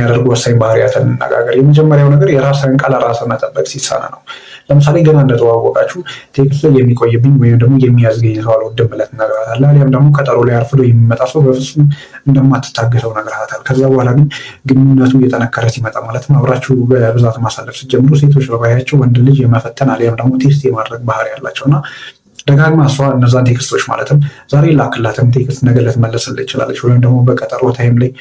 የሚያደርጉ ወሳኝ ባህሪያትን እንነጋገር። የመጀመሪያው ነገር የራስህን ቃል ራስህ መጠበቅ ሲሳን ነው። ለምሳሌ ገና እንደተዋወቃችሁ text ላይ የሚቆይብኝ ወይም ደግሞ የሚያዝገኝ ሰው አልወድም ብለህ ትነግራታለህ። አሊያም ደግሞ ቀጠሮ ላይ አርፍዶ የሚመጣ ሰው በፍጹም እንደማትታገሰው ነግረሃታል። ከዛ በኋላ ግን ግንኙነቱ እየጠነከረ ሲመጣ፣ ማለትም አብራችሁ በብዛት ማሳለፍ ስትጀምሩ፣ ሴቶች በባህሪያቸው ወንድ ልጅ የመፈተን አሊያም ደግሞ test የማድረግ ባህሪ ያላቸው እና ደጋግማ እሷ እነዛን text ኦች፣ ማለትም ዛሬ ላክላትን text ነገ ልትመልስልህ ትችላለች። ወይም ደግሞ በቀጠሮ time ላይ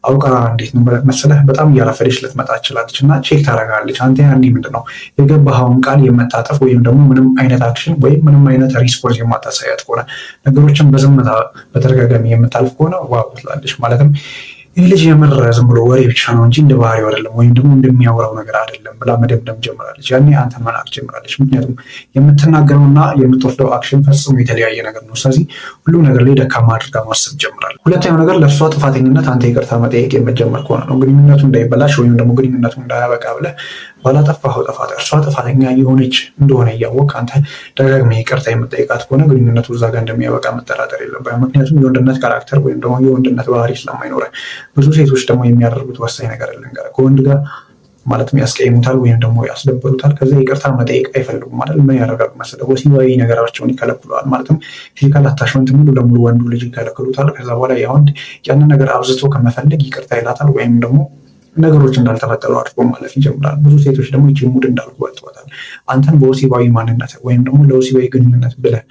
አውቃ፣ እንዴት ነው መሰለህ፣ በጣም እያረፈደች ልትመጣ ትችላለች እና check ታደርጋለች። አንተ ያኔ ምንድን ነው የገባኸውን ቃል የምታጠፍ ወይም ደግሞ ምንም አይነት action ወይም ምንም አይነት response የማታሳያት ከሆነ፣ ነገሮችን በዝምታ በተደጋጋሚ የምታልፍ ከሆነ wow ትላለች። ማለትም ይህ ልጅ የምር ዝም ብሎ ወሬ ብቻ ነው እንጂ እንደ ባህሪው አይደለም ወይም ደግሞ እንደሚያወራው ነገር አይደለም ብላ መደምደም ጀምራለች። ያኔ አንተን መናቅ ጀምራለች። ምክንያቱም የምትናገረውና የምትወስደው action ፈጽሞ የተለያየ ነገር ነው። ስለዚህ ሁሉም ነገር ላይ ደካማ አድርጋ ማሰብ ጀምራለች። ሁለተኛው ነገር ለእሷ ጥፋተኝነት አንተ ይቅርታ መጠየቅ የምትጀምር ከሆነ ነው። ግንኙነቱ እንዳይበላሽ ወይም ደግሞ ግንኙነቱ እንዳያበቃ ብለህ ባላጠፋኸው ጥፋት እርሷ ጥፋተኛ የሆነች እንደሆነ እያወቅህ አንተ ደጋግመህ ይቅርታ የምጠይቃት ከሆነ ግንኙነቱ እዛ ጋር እንደሚያበቃ መጠራጠር የለብህም። ምክንያቱም የወንድነት character ወይም ደግሞ የወንድነት ባህሪ ስለማይኖርህ። ብዙ ሴቶች ደግሞ የሚያደርጉት ወሳኝ ነገር ልንገርህ። ከወንድ ጋር ማለትም ያስቀይሙታል ወይም ደግሞ ያስደብሩታል። ከዚያ ይቅርታ መጠየቅ አይፈልጉም ማለት ምን ያደርጋሉ መሰለህ? ወሲባዊ ነገራቸውን ይከለክሉታል። ማለትም physical attachment ሙሉ ለሙሉ ወንዱ ልጅ ይከለክሉታል። ከዛ በኋላ ያ ወንድ ያንን ነገር አብዝቶ ከመፈለግ ይቅርታ ይላታል ወይም ደግሞ ነገሮች እንዳልተፈጠሩ አድርጎ ማለፍ ይጀምራል። ብዙ ሴቶች ደግሞ ይቺ mood እንዳልኩ በልተዋታል። አንተን በወሲባዊ ማንነት ወይም ደግሞ ለወሲባዊ ግንኙነት ብለህ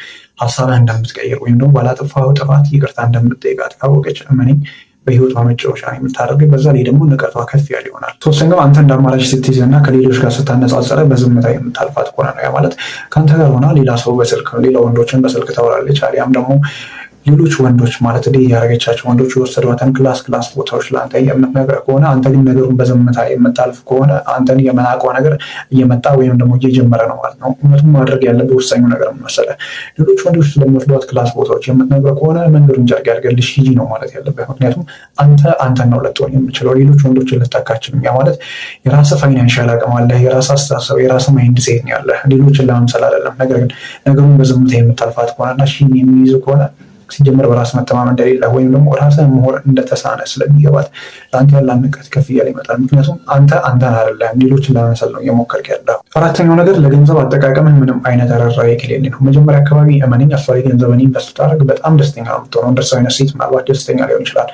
ሀሳብህ እንደምትቀይር ወይም ደግሞ ባላጠፋኸው ጥፋት ይቅርታ እንደምትጠይቃት ካወቀች እመነኝ በህይወቷ መጫወቻ ነው የምታደርገው። በዛ ላይ ደግሞ ንቀቷ ከፍ ያለ ይሆናል። ሶስተኛው አንተ እንደ አማራጭ ስትይዝ እና ከሌሎች ጋር ስታነጻጸረ በዝምታ የምታልፋት ከሆነ ነው። ያ ማለት ከአንተ ጋር ሆና ሌላ ሰው በስልክ፣ ሌላ ወንዶችን በስልክ ታወራለች፣ አሊያም ደግሞ ሌሎች ወንዶች፣ ማለት date ያደረገቻቸው ወንዶች የወሰዷትን class class ቦታዎች ለአንተ የምትነግርህ ከሆነ፣ አንተ ግን ነገሩን በዝምታ የምታልፍ ከሆነ አንተን የመናቋ ነገር እየመጣ ወይም ደግሞ እየጀመረ ነው ማለት ነው። እውነቱን ማድረግ ያለብህ ወሳኙ ነገር ምን መሰለህ? ሌሎች ወንዶች ስለሚወስዷት class ቦታዎች የምትነግረህ ከሆነ መንገዱን ጨርቅ ያድርግልሽ ሂጂ ነው ማለት ያለብህ። ምክንያቱም አንተ አንተን ነው ልትሆን የምችለው፣ ሌሎች ወንዶችን ልታካችልም። ያ ማለት የራስህ financial አቅም አለህ፣ የራስህ አስተሳሰብ፣ የራስህ mindset ነው ያለህ፣ ሌሎችን ለመምሰል አይደለም። ነገር ግን ነገሩን በዝምታ የምታልፋት ከሆነና shame የሚይዝ ከሆነ ሲጀመር በራስ መተማመን እንደሌለ ወይም ደግሞ ራስህ መሆን እንደተሳነ ስለሚገባት ለአንተ ያላት ንቀት ከፍ እያለ ይመጣል። ምክንያቱም አንተ አንተን አይደለህም፣ ሌሎችን ለመምሰል ነው እየሞከርክ ያለው። አራተኛው ነገር ለገንዘብ አጠቃቀምህ ምንም አይነት ርህራሄ ከሌለ ነው። መጀመሪያ አካባቢ እመነኝ እሷ ላይ ገንዘብን invest ስታደርግ በጣም ደስተኛ ነው የምትሆነው። እንደሱ አይነት ሴት ምናልባት ደስተኛ ሊሆን ይችላል።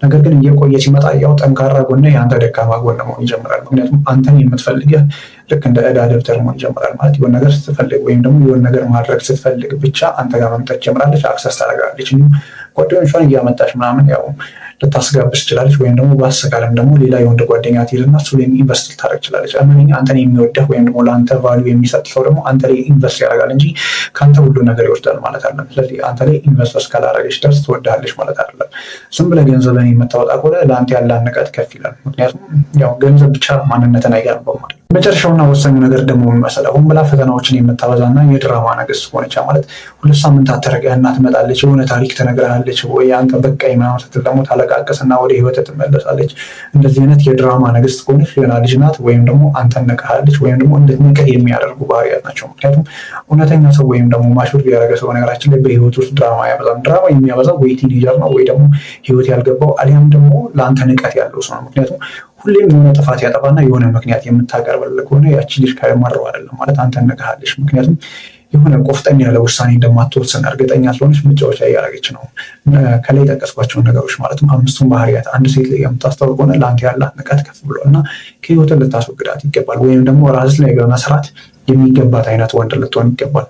ነገር ግን እየቆየ ሲመጣ ያው ጠንካራ ጎንህ የአንተ ደካማ ጎን መሆን ይጀምራል። ምክንያቱም አንተን የምትፈልግህ ልክ እንደ ዕዳ ደብተር መሆን ይጀምራል። ማለት የሆነ ነገር ስትፈልግ ወይም ደግሞ የሆነ ነገር ማድረግ ስትፈልግ ብቻ አንተ ጋር መምጣት ትጀምራለች፣ access ታደርጋለች። እንዲሁም ጓደኞቿን እያመጣች ምናምን ያው ልታስጋብዝ ትችላለች። ወይም ደግሞ ባስካለም ደግሞ ሌላ የወንድ ጓደኛ ትይዝና እሱ ላይ invest ልታደርግ ትችላለች። እመነኝ አንተን የሚወደህ ወይም ደግሞ ለአንተ value የሚሰጥ ሰው ደግሞ አንተ ላይ invest ያደርጋል እንጂ ከአንተ ሁሉ ነገር ይወስዳል ማለት አይደለም። ስለዚህ አንተ ላይ invest እስካላደረገች ድረስ ትወድሃለች ማለት አይደለም። ዝም ብለህ ገንዘብን የምታወጣ ከሆነ ለአንተ ያላት ንቀት ከፍ ይላል። ምክንያቱም ያው ገንዘብ ብቻ ማንነትን አይገነባም ማለት ነው። መጨረሻውና ወሳኙ ነገር ደግሞ ምን መሰለህ? ሆን ብላ ፈተናዎችን የምታበዛና የድራማ ንግስት ሆነች። ማለት 2 ሳምንታት ተርቀህና ትመጣለች፣ የሆነ ታሪክ ትነግርሃለች፣ ወይ አንተ በቃኝ ምናምን ስትል ደግሞ ታለቃቅስና ወደ ህይወት ትመለሳለች። እንደዚህ አይነት የድራማ ንግስት ከሆነች ገና ልጅ ናት፣ ወይም ደግሞ አንተን ንቀሃለች፣ ወይም ደግሞ እንድትንቅህ የሚያደርጉ ባህሪያት ናቸው። ምክንያቱም እውነተኛ ሰው ወይም ደግሞ mature ያደረገ ሰው ነገራችን ላይ በህይወት ውስጥ ድራማ አያበዛም። ድራማ የሚያበዛው ወይ teenager ነው ወይ ደግሞ ህይወት ያልገባው አሊያም ደግሞ ለአንተ ንቀት ያለው ሰው ነው። ምክንያቱም ሁሌም የሆነ ጥፋት ያጠፋና የሆነ ምክንያት የምታቀርብልህ ከሆነ ያቺ ልጅ ከመረው አይደለም፣ ማለት አንተን ንቀሃለች። ምክንያቱም የሆነ ቆፍጠን ያለ ውሳኔ እንደማትወስን እርግጠኛ ስለሆነች መጫወቻ እያደረገች ነው። ከላይ የጠቀስኳቸውን ነገሮች፣ ማለትም አምስቱን ባህሪያት አንድ ሴት ላይ የምታስተውል ከሆነ ለአንተ ያላት ንቀት ከፍ ብሎ እና ከህይወትን ልታስወግዳት ይገባል። ወይም ደግሞ ራስ ላይ በመስራት የሚገባት አይነት ወንድ ልትሆን ይገባል።